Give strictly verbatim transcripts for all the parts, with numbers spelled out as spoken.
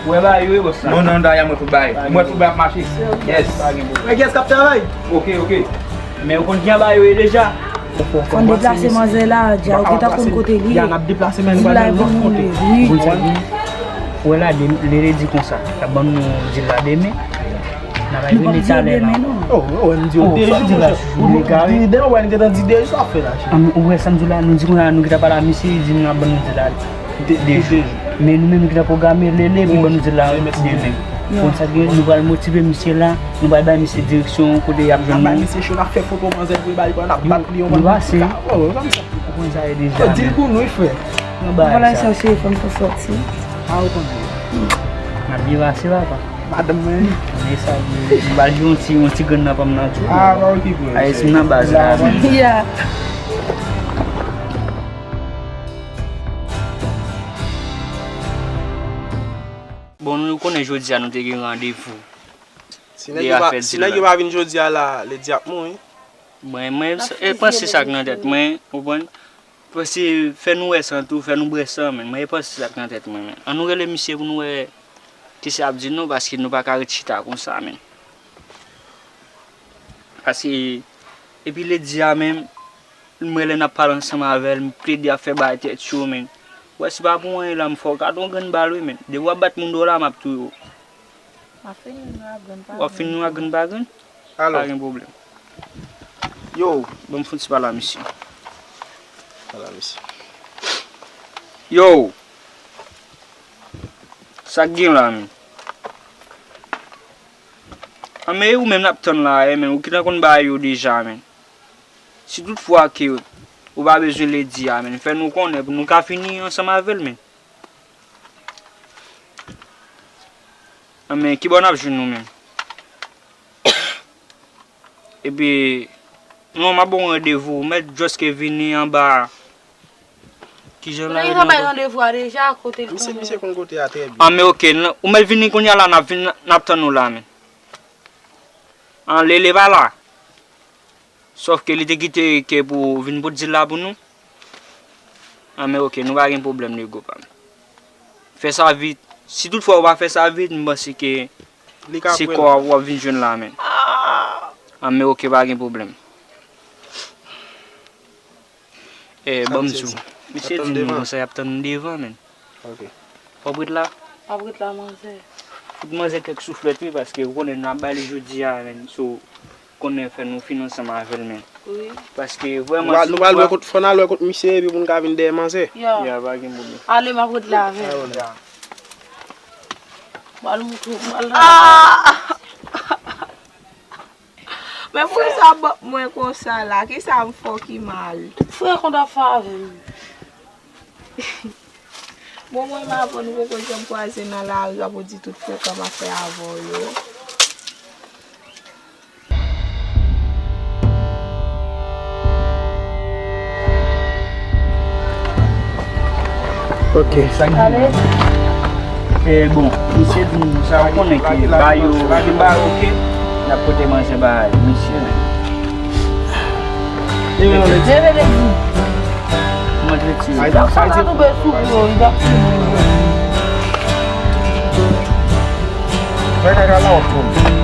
Ou wè bagay yo ye, bòs la? Non, non, dayè mwen tout bagay. Mwen tout bagay ap mache. Yes. Pa gen pwoblèm. Wè kiyès k ap travay? Ok, ok. Men ou konn ki anba yo ye deja? Fò n deplase manzè la, dja, ou gentan konn kote li ye. Ya, n ap deplase, men nou pral nan lòt kote. Wi. Ou konn sa ki gen? Ou wè la, Lele di konsa, l ap ban nou dil la demen. N ap al vini talè la. Oh, oh, m di w de jou, monchè. Ou di, de, wè, n gentan di de jou, sa fè la, cheri. Ou wè sa m di w la, nou di konsa, nou gentan pale a misye, li di nou ap ban nou dil la. De, de jou. Men nou menm, nou gentan pwograme Lele pou ban nou dil la demen. Konn sa gen, nou pral motive misye la, nou pral bay misye direksyon kote y ap jwenn nou. N ap bay misye cho, n ap fè foto manzè pou l ba li, n ap bat li yon manzè. Ou konn sa ye deja. Di l pou nou, frè. Vwala sa, cheri, fò n fè sòti. A, ou konn. N ap byen pase, papa. Madanm mwen. Men sa, m pral jwe yon ti, yon ti grenn nan fanm nan tou. A, pa okipe w. A, e si m nan baz la, men. Ya. Bon, nou konnen jodi a nou te gen randevou. Si nèg yo pa, si nèg yo pa vin jodi a la, Lady ap mouri. Mwen, mwen, e panse sa k nan tèt mwen, ou konprann? Panse fè nou wè san tou, fè nou bwè san, men. Mwen, e panse sa k nan tèt mwen, men. Ann nou rele misye pou nou wè kisa ap di nou, paske nou pa ka ret chita konsa, men. Paske, epi Lady a menm, m wè lè n ap pale ansanm avè l, m plede ap fè bagay tèt cho, men. Ou wè, se pa pou anyen la, m fè w kado yon grenn bal, wi, men. Depi w ap bat moun do la, m ap touye w. M ap fini nou a grenn pa grenn. W ap fini nou a grenn pa grenn? Alo. Pa gen pwoblèm. Yo. Ban m fouti pale a misye. Pale a misye. Yo. Sa k gen la, men? Anmey, ou menm n ap tann la, men, ou gentan konn bagay yo deja, men. Si tout fwa ke ou pa bezwen Lady a, men, fè nou konnen pou nou ka fini ansanm avè l, men. Anmey, kibò n ap jwenn nou menm? Epi, non, m ap ba w randevou, ou mèt jis ke vini anba. Kijan l rele ankò? Misye konn kote a trè byen. An, men oke, ou mèt vini kounye a la, n ap vin, n ap tann ou la, men. An, Lele pa la. Sòf ke li te kite ke pou vin pou dil la pou nou. An, men oke, nou pa gen pwoblèm, nego pa m. Fè sa vit. Si toutfwa ou pa fè sa vit, m panse ke se kò a w ap vin jwenn la, men. An, men oke, pa gen pwoblèm. Eh, ban m di w. Misye di nou konsa, y ap tann nou devan, men. Ok. W ap ret la? W ap ret la, manzè. Fout manzè kèk souflèt, wi, paske ou konnen n ap ba li jodi a, men. So, konnen fè nou fin ansanm avè l, men. Wi. Paske vrèman, nou pral wè kot, fò n al wè kot misye, epi pou n ka vin dèyè manzè. Ya. Ya, pa gen pwoblèm. Ale, m ap ret la avè l. Ya. M al moutre, m al nan. Men poukisa w ap bat mwen konsa la? Kisa m fè w ki mal? Frè, konn w ap fè avè m? Bon, mwen menm avè w, nou poko janm kwaze nan lari, w ap di tout frekan m ap fè avè w yo. Ok. Sa k gen? E bon, misye di m sa, ou konnen ke ba yo, ke ba yo, ke n ap pote manje ba misye, men. Leve, leve. Mwen te tire. Sa ka tonbe sou yo, li t ap tire. Fè kaka la w ap tonbe.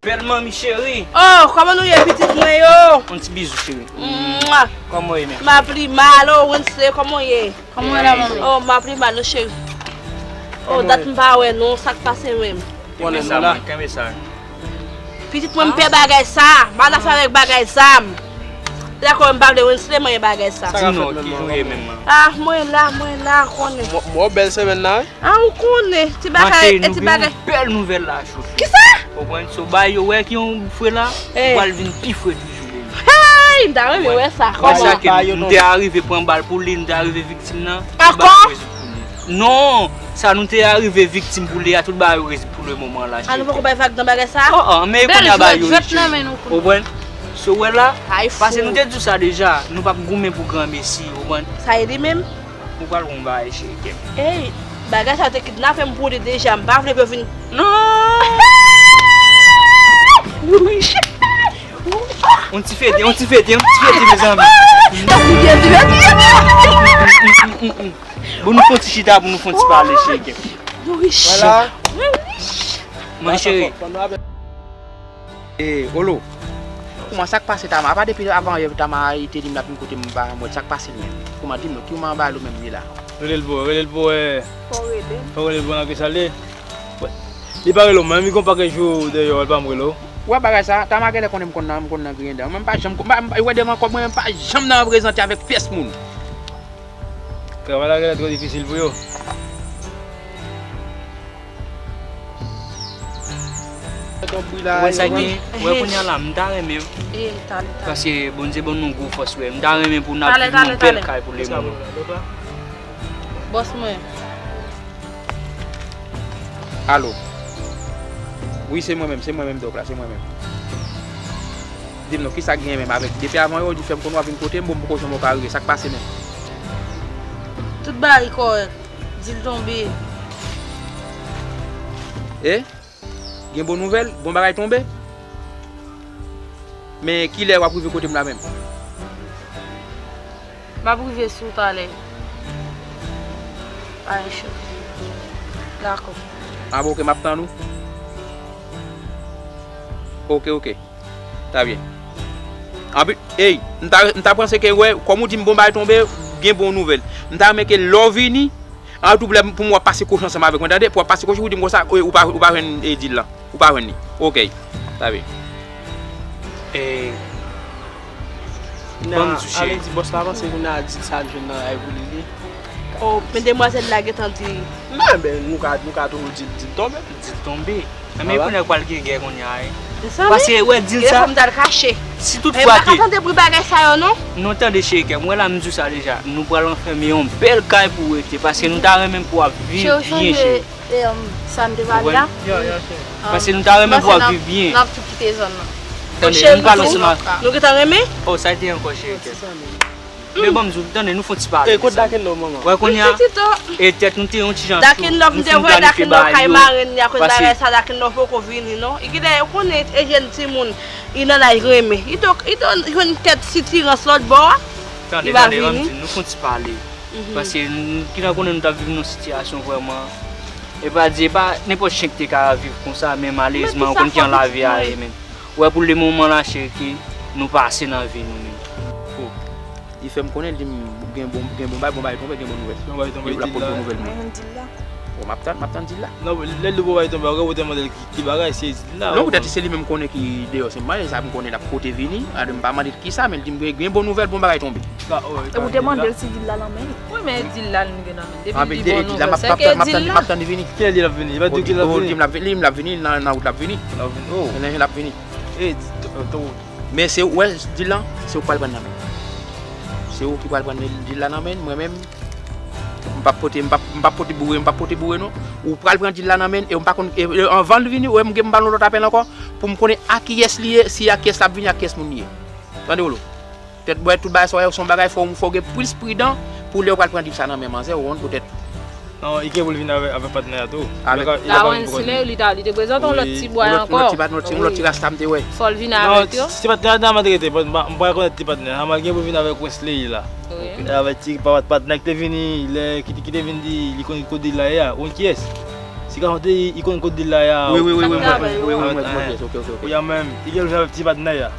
Bèl manmi cheri. Oh, kòman nou ye, pitit mwen yo? Yon ti bizou, cheri. Mwa. Kòman w ye, men? M ap li mal, oh, Wensley, kòman w ye? Kòman w ye la, manmi? Oh, m ap li mal, non, cheri. Oh, dat m pa wè, non, sa k pase menm? Kenbe sa, mwen, kenbe sa. Pitit mwen, m pè bagay sa. M pa nan afè avèk bagay zam. Dakò, m pa vle Wensley manyen bagay sa. Di non, ki jan w ye menm? Ah, mwen la, mwen la, konnen. Mwen, mwen, bèl semèn nan, wi. Ah, ou konnen, ti bagay, e ti bagay. Bèl nouvèl la, chofè. Kisa? Ou konprann? So, bay yo wè ki yon fre la, ou pral vin pi fre toujou, baby. Hey, m ta renmen wè sa. Wè sa ke nou te arive pran bal pou li, nou te arive viktim nan. Ankò? Non, sa nou te arive viktim pou li a, tout bagay yo rezi pou le moman la, cheri. Ah, nou poko bay vag nan bagay sa? Oh, oh, men kounye a bagay yo rezi, cheri. Ou konprann? So, wè la, paske nou te di w sa deja, nou p ap goumen pou granmesi, ou konprann? Sa e li menm? Ou pral wè yon bagay, cheri kè m. Ey, bagay sa yo te kidnape m pou li deja, m pa vle pou yo vin. Non! Yon ti fete, yon ti fete, yon ti fete, mezanmi. Bon, nou fè yon ti chita pou nou fè yon ti pale, cheri kè m. Vwala. Mwen, cheri. E, Olo, kòman sa k pase Tama? Apa depi avan yè Tama te di m l ap vin kote m, m pa janm wè l, sa k pase l menm? Kòman, di m non, ki moman bagay yo menm ye la? Rele l pou, rele l pou, eh. Fò w rele. Fò w rele l pou nan ki sa l ye. Li pa rele w, menm li gon pakèt jou deyò, li pa m rele w. Ou wè bagay sa, Tama genlè konnen m konn nan, m konn nan griyen dan. Mwen m pa janm, m pa, m pa, ou wè devan kòb mwen, m pa janm nan reprezante avèk pyès moun. Travay la genlè twò difisil pou yo. Ou wè sa gen, ou wè kounye a la, m ta renmen. Paske Bondye ban nou gwo fòs, wè. M ta renmen pou n ap viv yon bèl kay pou le moman. Bòs mwen. Alo. Wi, se mwen menm, se mwen menm, dòk la, se mwen menm. Di m non, kisa k genyen menm avèk depi avan yo, di fè m konn w ap vin kote m, bon, m poko janm wè w ka rive, sa k pase menm? Tout bagay kòrèk, di l tonbe. E? Gen bon nouvèl, bon bagay tonbe? Men kilè w ap rive kote m la menm? M ap rive sou talè. Pa gen cho. Dakò. A bon, oke, m ap tann ou. Oke, oke. Ta byen. Anpi, ey, m ta, m ta panse ke, wè, kòm ou di m bon bagay tonbe, gen bon nouvèl. M ta renmen ke lè w vini, an tou lè pou m w ap pase koche ansanm avèk mwen, tande? Pou w ap pase koche, ou di m konsa, e, ou pa, ou pa jwenn, e, dil lan. Ou pa jwenn li. Oke. Ta byen. E, ban m di w, cheri. Sa vle di bòs la panse kounye a dil sa l jwenn nan Ivory li ye? Oh, men demwazèl la gentan di. Men, men, nou ka, nou ka toujou di l, di l tonbe. Di l tonbe. Men kounye a pral gen gè kounye a, wi. Paske, wè, dil sa, si tout fwa ke. Tande bri bagay sa yo, non? Non, tande, cheri kè m, wè la, m di w sa deja. Nou pral anfème yon bèl kay pou w rete, paske nou ta renmen pou w ap viv byen, cheri. E, um, sa n te pale a? Paske nou ta renmen pou w ap viv byen. N ap tou kite zòn nan. Tande, nou pral ansanm. Nou gentan renmen? Oh, sa te ankò, cheri kè m. Men ban m di w, tande, nou fè yon ti pale de sa. Wè kounye a, e tèt nou te yon ti jan cho, nou fin planifye bagay yo. Paske Dakin Love poko vini, non. Kilè, ou konnen, e jèn timoun, li nan laj renmen. Li do, li do jwenn kèk sitirans lòt bò a. Tande, tande, ban m di w, nou fè yon ti pale. Paske nou, kilè konnen nou t ap viv nan yon sitiyasyon vrèman. E pa di, e pa nenpòt chen ki te ka viv konsa, men malerezman, ou konn kijan lavi a ye, men. Ou wè, pou le moman la, cheri, ke nou pase nan vi nou menm. Oh, li fè m konnen, li di m gen bon, gen bon bagay, bon bagay tonbe, gen bon nouvèl. Bon bagay tonbe, e pou l ap pote bon nouvèl mwen. Mwen menm dil la. Bon, m ap tann, m ap tann dil la. Non, lè l di bon bagay tonbe, ou te mande l ki, ki bagay, se dil la. Non, poutèt se li menm m konnen ki deyò, se m mande sa m konnen l ap pote vini, alò m pa mande l kisa, men l di m gen, gen bon nouvèl, bon bagay tonbe. E ou te mande l si dil la nan men l? Wi, men dil la, nou gen nan men l. Depi l di bon nouvèl, se ke dil la. M ap tann li vini. Kilè l di l ap vini? Li pa di w kilè l ap vini? Li di m l ap vini, li di m l ap vini nan, nan wout l ap vini. L ap vini, oh. Nan jan l ap vini. E, t-, t-, t-, Men se, ou wè, dil lan, se ou k pral pran nan men. Se ou ki pral pran dil la nan men, mwen menm, m p ap pote, m p ap, m p ap pote boure, m p ap pote boure non. Ou pral pran dil la nan men, e m pa konn, e, e, anvan l vini, ou wè m gen, m ba nou lòt apèl ankò, pou m konnen a kiyès li ye, si a kiyès l ap vini, a kiyès moun li ye. Tande w lo. Tèt bwè, tout bagay sa w wè, se yon bagay, fò, fò w gen plis pridan pou lè w pral pran dil sa nan men manzè, ou konn poutèt. Non, li gen pou l vin avè, avè patnè a tou. Avèk. Li pa ka, li pa ka vin pou kont li. Li ta, li te prezante yon lòt ti bòy ankò. Yon lòt ti, yon lòt ti rasta m te wè. Fò l vin avèk yo. Non, ti patnè a, m pa rekonèt ti patnè a, li gen pou l vin avèk Wesley la. Wi. Avèk ti pa-, patnè ki te vini, lè, ki, ki te vin di, li konn kote dil la ye a, ou konn kiyès? Li ka fè, li konn kot dil la ye a. Wi, wi, wi, wi, mwen, mwen, wi, wi, mwen, mwen, ok, ok, ok. Kounye a menm, li gen l vin avèk ti patnè a.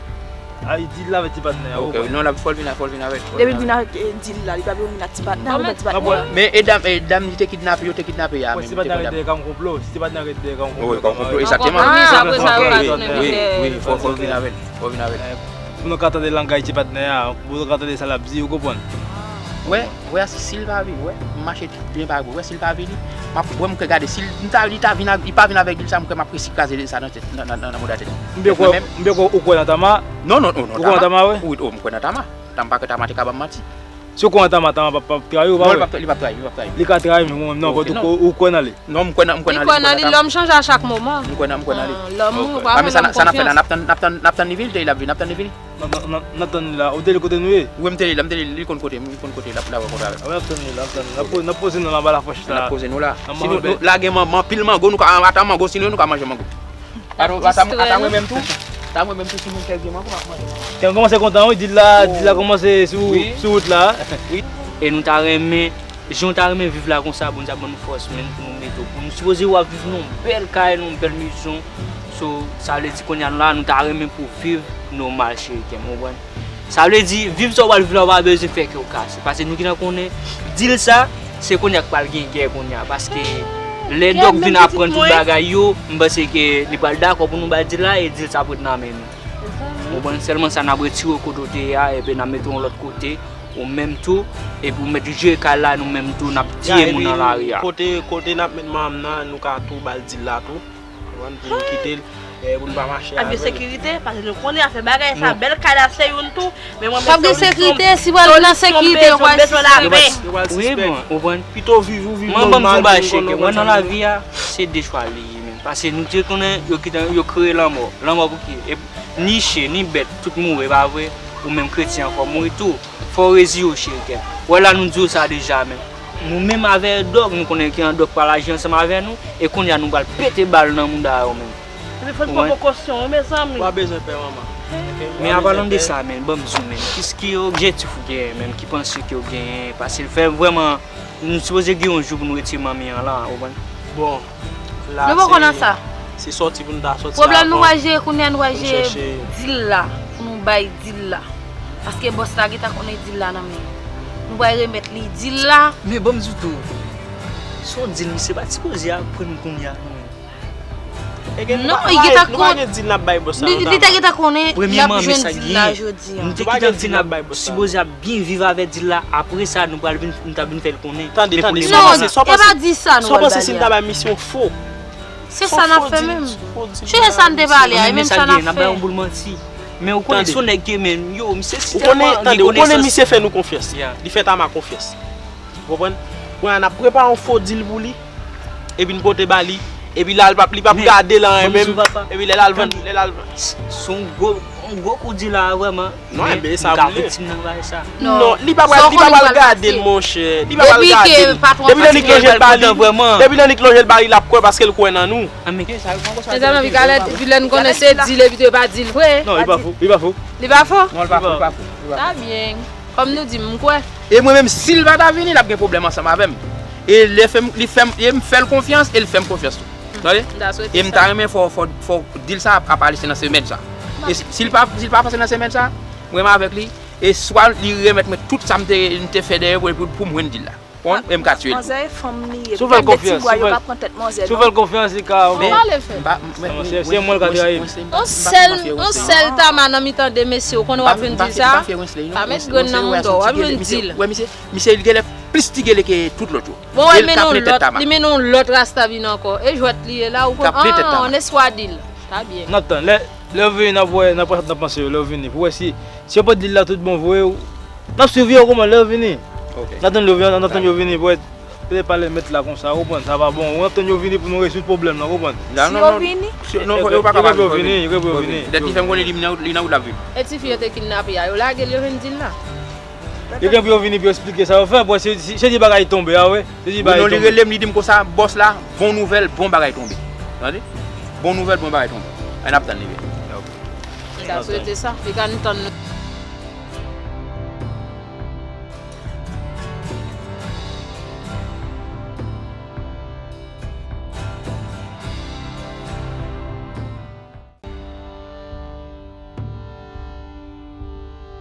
A, li di l avèk ti patnè a, ou konprann. Non, la, fò l vin, fò l vin avè l. Depi l vin avèk, eh, dil la, li pa bezwen vin ak ti patnè a, ou pa ti patnè a. Men, e dam, e dam, li te kidnape, yo te kidnape a, men li te kidnape. Si ti patnè a ret dèyè, ka yon konplo. Si ti patnè a ret dèyè, ka yon konplo. Wi, ka yon konplo, egzakteman. Wi, wi, fò, fò l vin avè l, fò l vin avè l. Pou nou ka tande langay ti patnè a, pou nou ka tande sa l ap di, ou konprann. Wè, wè, si, si l pa vini, wè, m mache byen pa byen, wè, si l pa vini, m ap, wè, m ka gade, si l, m ta, li ta vin, li pa vin avèk dil sa, m kwè m ap resi kraze dil sa nan tèt, nan, nan, nan, nan mouda tèt li. M byen kwè, m byen kwè ou kwè nan Tama? Non, non, non, non, ou kwè nan Tama, wi? Wi, oh, m kwè nan Tama. Tama pa, Tama te ka ban m manti. Si ou kwè nan Tama, Tama p ap, p ap trayi ou, pa vre? Non, li p ap, li p ap trayi, li p ap trayi. Li ka trayi, men ou menm non, ou, ou kwè nan li. Non, m kwè nan, m kwè nan li. Li kwè nan li, lòm chanje a chak moman. M kwè nan, m kwè nan li. Li kwè nan, m kwè nan li. Lòm ou pa fè lòm konfyans. Sa n ap fè la, n ap tann, n ap tann, n ap tann li vini, l te di l ap vini, n ap tann li vini. N ap, n ap, n ap tann li la. Ou te li kote nou ye? Wi, m te li la, m te li, li konn kote m, li konn kote l ap, l ap rankontre avè m. Wi, n ap tann li la, n ap tann li la. N ap poze nou la anba la fòch la. N ap poze nou la. Si nou, nou lage man, man, pil mango, nou ka, ata mango, si nou, nou ka manje mango. Ata, ata mwen menm tou. Ata mwen menm tou, si nou kèk vye mango, m ap manje mango. Kè m kòmanse kontan, wi, dil la, dil la kòmanse sou, sou wout la. Wi. E nou ta renmen Jan w ta renmen viv la konsa, Bondye ap ban nou fòs, men, pou nou mete w. Pou nou sipoze w ap viv nan yon bèl kay, nan yon bèl mezon. So, sa vle di kounye a nou la, nou ta renmen pou w viv nòmal, cheri kè m, ou konprann? Sa vle di, viv sa w pral viv la, ou pa bezwen fè kè w kase. Paske nou gentan konnen, dil sa, se kounye a k pral gen gè kounye a. Paske lè Dòk vin aprann tout bagay yo, m panse ke li pral dakò pou nou bay dil la, e dil sa ap ret nan men nou. Ou konprann? Sèlman sa, n ap retire w kote w te ye a, epi n ap mete w yon lòt kote. Ou menm tou, epi ou mèt jere kay la, nou menm tou, n ap tiye moun nan lari a. Kote, kote n ap met manman m nan, nou ka tou ba l dil la tou. Konprann? Pou nou kite l, eh, pou nou pa mache avè l. Ap gen sekirite, paske nou konnen afè bagay sa, bèl kay la se youn tou, men mwen menm se yon solisyon, solisyon m bezwen, m bezwen lapè. Wi, bon, ou konprann? Pito viv ou viv nòmal, mwen nan lavi a, se de chwa li ye menm. Paske nou te konnen yo kite, yo kreye lanmò. Lanmò pou ki? E niche, ni bèt, tout mouri, pa vre? Ou menm kretyen ankò mouri tou. Fò w reziye w, cheri kè m. Wè la nou di w sa deja, men nou menm avè Dòk, nou konnen ke Dòk pral aji ansanm avè nou, e kounye a nou pral pete bal nan mouda yo menm. Epi fò n pran prekosyon wi, mezanmi. Ou pa bezwen pè, manman. Men an palan de sa, men, ban m di w, men, ki, ki objektif ou genyen, men, ki panse ke w genyen, paske l fè vrèman, nou sipoze gen yon jou pou nou retire manmi an la, ou konprann? Bon, la, nou poko nan sa. Se sòti pou nou ta sòti avan. Pwoblèm nou pral jere kounye a, nou pral jere dil la, pou nou bay dil la. Paske bòs la gentan konnen dil la nan men nou. Nou pral remèt li dil la. Men ban m di w tou, se yon dil misye pa t sipoze ap pran kounye a, non. Non, li gentan konnen. Nou pa gen dil n ap bay bòs la, non, Tama. Li te gentan konnen l ap jwenn dil la jodi a. Nou te gentan di n ap sipoze ap byen viv avè dil la. Apre sa, nou pral vin, nou t ap vin fè l konnen. Tande, tande, sa w panse, sa w panse, sa w panse si n ta bay misye yon fo? Se sa n ap fè menm. Chonje sa n te pale a, e menm sa n ap fè. N ap bay yon boul manti. Men ou konnen, se yon nèg ke men, yo, misye si tèlman gen konesans. Ou konnen, tande, ou konnen misye fè nou konfyans. Li fè Tama konfyans. Ou konprann? Kounye a n ap prepare yon fo dil pou li, epi n pote ba li, epi la, li p ap, li p ap gade l anyen menm, epi lè l al vann, lè l al vann. S-, s-, s-, se yon gwo, yon gwo kou dil la vrèman. Non, men enben, e sa nou vle. Nou ka viktim nan bagay sa. Non, li pa pral, li pa pral gade l, monchè. Li pa pral gade l. Depi lè Nick lonje l ba li, depi lè Nick lonje l ba li, l ap kwè paske l kwè nan nou. Mezanmi, Vikalèt, epi lè n konnen se dil, epi tou e pa dil vre. Non, li pa fo, li pa fo. Li pa fo? Non, li pa fo, li pa fo, li pa fo. Sa byen. Kòm nou di, m kwè. E mwen menm, si l pa ta vini, l ap gen pwoblèm ansanm avè m. E lè fè m, li fè m, e m fè l konfyans, e l fè m konfyans tou. Tande? E m ta renmen fò, fò, fò dil sa ap, ap ale se nan semèn sa. E si, si l pa, si l pa pase nan semèn sa, mwen menm avèk li, e swa li remèt mwen tout sa m te, m te fè dèyè pou, pou, pou m jwenn dil la. Konprann? E m ka tiye l tou. Manzè e fanm li ye. Si w fè l konfyans, si w fè l, si w fè l konfyans, li ka. Men, m pa, men, se, se mwen l ka trayi m. On sèl, on sèl Tama nan mitan de mesye, ou konnen w ap jwenn dil sa? Pa met grenn nan mouda w, w ap jwenn dil. Wè, misye, misye, li genlè plis ti gele ke tout lòt yo. Bon, wè, li mennen yon lòt, li mennen yon lòt rasta vin ankò. E jwèt li ye la, ou konn, an, on eswadil. Sa byen. N ap tann. Lè, lè w vini, n ap wè, n ap, n ap panse yo, lè w vini. Pou wè si, si yo pot dil la tout bon vre, n ap swiv yo kòman lè yo vini. N ap tann yo vini, n ap tann yo vini, pou wè, pale, pale mèt la konsa, ou konprann, sa pa bon. N ap tann yo vini pou nou rezoud pwoblèm nan, ou konprann. Si yo vini? Non, non, yo pa ka pa vini, yo vini, yo vini. Dèt li fè m konnen li nan wout, li nan wout l ap vini. E tifi yo te kidnape a, yo lage l, yo jwenn dil la? Yo gen pou yo vini pou yo esplike sa yo fè, bon, se, se, se di bagay tonbe a, wi. Se di bagay tonbe. Wi, non, li rele m, li di m konsa, bòs la, bon nouvèl, bon bagay tonbe. Tande? Bon nouvèl, bon bagay tonbe. Ann ap tann li vin. N ta swete sa, li ka n tann nou.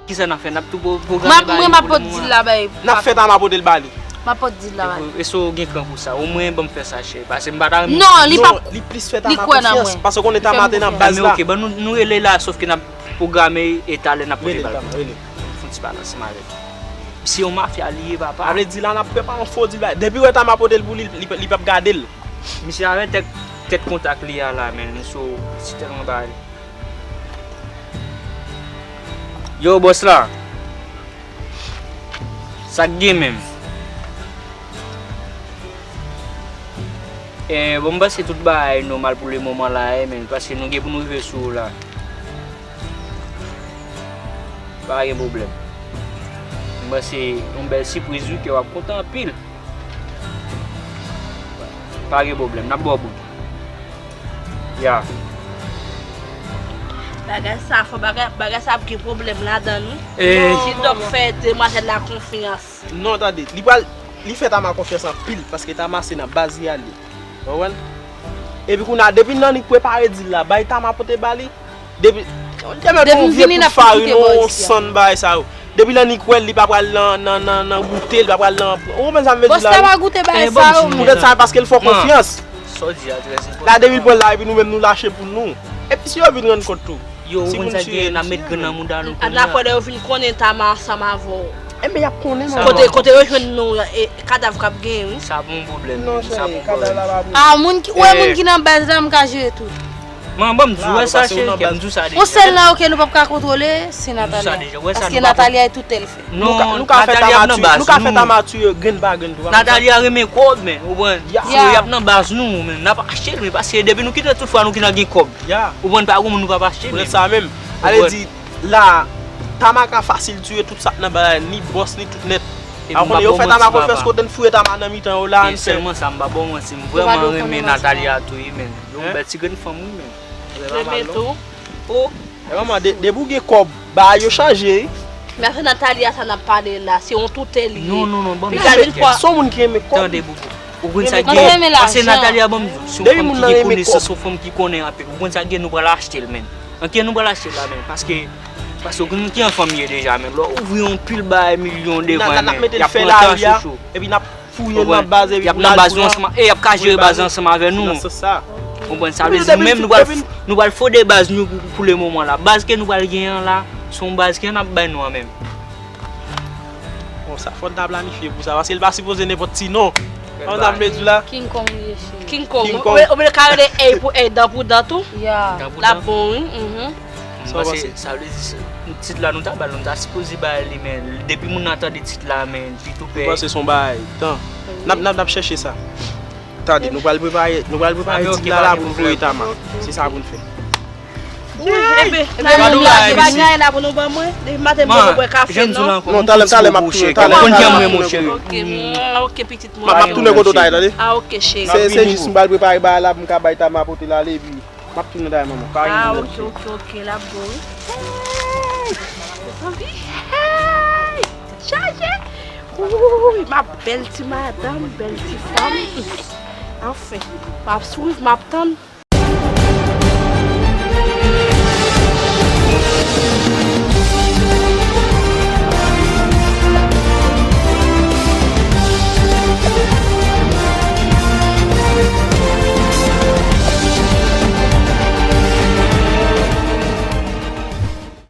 Kisa n ap fè? N ap tou pwograme ba li pou le moman? Mwen, m ap pot dil la bay. N ap fè Tama pote l ba li. M ap pot dil la ba li. E si w gen kran pou sa, omwen ban m fè sa, cheri. Paske m pa ta renmen. Non, li pa. Non, li plis fè Tama konfyans. Paske w konnen Tama te nan baz la. Ok, ban nou, nou rele la, sòf ke n ap pwograme e talè n ap pote ba li. Rele Tama, rele. Fè yon ti pale ansanm avè l. Se yon mafya li ye, papa. Sa vle di la n ap prepare yon fo dil ba li. Depi w wè Tama pote l pou li, li, li p ap gade l. Misye avè tèt, tèt kontak li a la, men, so, si tèlman bagay. Yo, bòs la. Sa k gen menm? Eh, bon, m panse tout bagay nòmal pou le moman la, eh, men, paske nou gen pou nou rive sou ou la. Pa gen pwoblèm. M panse yon bèl sipriz, wi, ke w ap kontan anpil. Pa gen pwoblèm, n ap ba w bout. Ya. Bagay sa fò, bagay, bagay sa ap gen pwoblèm ladan l, wi. Eh. Si Dòk fè demwazèl la konfyans. Non, tande, li pral, li fè Tama konfyans anpil, paske Tama se nan baz li ale. Ou konprann? Epi kounye a, depi Nannik prepare dil la, bay Tama pote ba li, depi, te mèt yon vye kout farin, yon sann bagay sa yo. Depi Nannik wè l, li pa pral nan, nan, nan, nan goute, li pa pral nan, ou konprann sa m vle di la, wi? Poutèt sa, paske l fè w konfyans. Sa w di a trè enpòtan. La, depi l pran l la, epi nou menm nou lache pou nou. Epi si yo vin rann kont tou? Yo, ou konn sa k gen, n ap met grenn nan mouda nou kounye a. N ap wè lè yo vin konnen Tama ansanm avè w. Enben, y ap konnen, non. Kote, kote yo jwenn nou, e, kadav k ap genyen, wi. Sa pa yon pwoblèm, sa pa yon pwoblèm. Ah, moun ki, ou wè moun ki nan baz la, m ka jere tou. Man, ban m di w, wè sa, cheri, m di w sa deja. Yon sèl nan yo ke nou p ap ka kontwole, se Natalia. Paske Natalia e tout tèl fè. Non, nou ka fè Tama tiye, nou ka fè Tama tiye grenn pa grenn tou. Natalia renmen kòb, men, ou konprann? So, y ap nan baz nou, men, n ap achte l, men, paske depi nou kite tout fwa nou ki nan gen kòb. Ou konprann, pa gen moun nou p ap achte, men. Sa menm. Ale di, la, Tama ka fasil tiye tout sa k nan baz la, ni bòs, ni tout nèt. Ou konnen, yo fè Tama konfyans, kote n foure Tama nan mitan yo la, n fè. Sèlman sa, m pa ba w manti, m vrèman renmen Natalia tou, wi, men. Yon bèl ti grenn fanm, wi, men. Renmen tou. Ou. E manman, de, depi w gen kòb, bagay yo chanje, wi. Men se Natalia sa n ap pale la, se yon toutè li ye. Non, non, non, ban m di w. Se yon moun ki renmen kòb. Tande, Boubou. Ou konn sa k gen, paske Natalia, ban m di w, se yon fanm ki gen konesans, se yon fanm ki konnen anpil. Ou konn sa k gen, nou pral achte l, men. Anki nou pral achte l la, men. Paske, paske ou konn ki jan fanm ye deja, men. Lè w ouvri yon pil bagay milyon devan, men, y ap pran tan chouchou. Epi n ap fouye nan baz epi pou l al pou l. Y ap nan baz nou ansanm, e y ap ka jere baz la ansanm avè nou. Nan sans sa. Ou konprann sa vle di, nou menm nou pral, nou pral fonde baz nou pou, pou le moman la. Baz ke nou pral genyen an la, se yon baz ke n ap bay nou an menm. Bon, sa fò n ta planifye pou sa, paske l pa sipoze nenpòt ti non. Ou konn sa m vle di la? King Kong li ye, cheri. King Kong. Ou vle, ou vle ka rele èy pou èy, dan pou dan tou? Ya. L ap bon, wi. Sa w panse? Sa vle di, tit la nou ta ba l, nou ta sipoze ba li, men depi moun nan tande tit la, men, li tou pè. Ou panse se yon bagay? Tan. N ap, n ap, n ap chèche sa. Tande, nou pral prepare, nou pral prepare tit la la pou nou voye Tama. Se sa pou n fè. Wi, epi, bagay la pou nou ban mwen. Depi maten, mwen bwè kafe, non? Non, talè, talè, m ap tounen, talè. Ou konn jan mwen, mon cheri. Ok, pitit mwen. M ap tounen kote w ta ye, tande? Ah, ok, cheri. Se, se jis m pral prepare bagay la pou m ka bay Tama pote l ale, epi m ap tounen dèyè manman. Pa gen pwoblèm, cheri. Ah, ok, ok, ok, l ap bon, wi. Hey! Zanmi, hey! Chaje! Wouy, m ap bèl ti madanm, bèl ti fanm. Anfen, m ap swiv, m ap tann.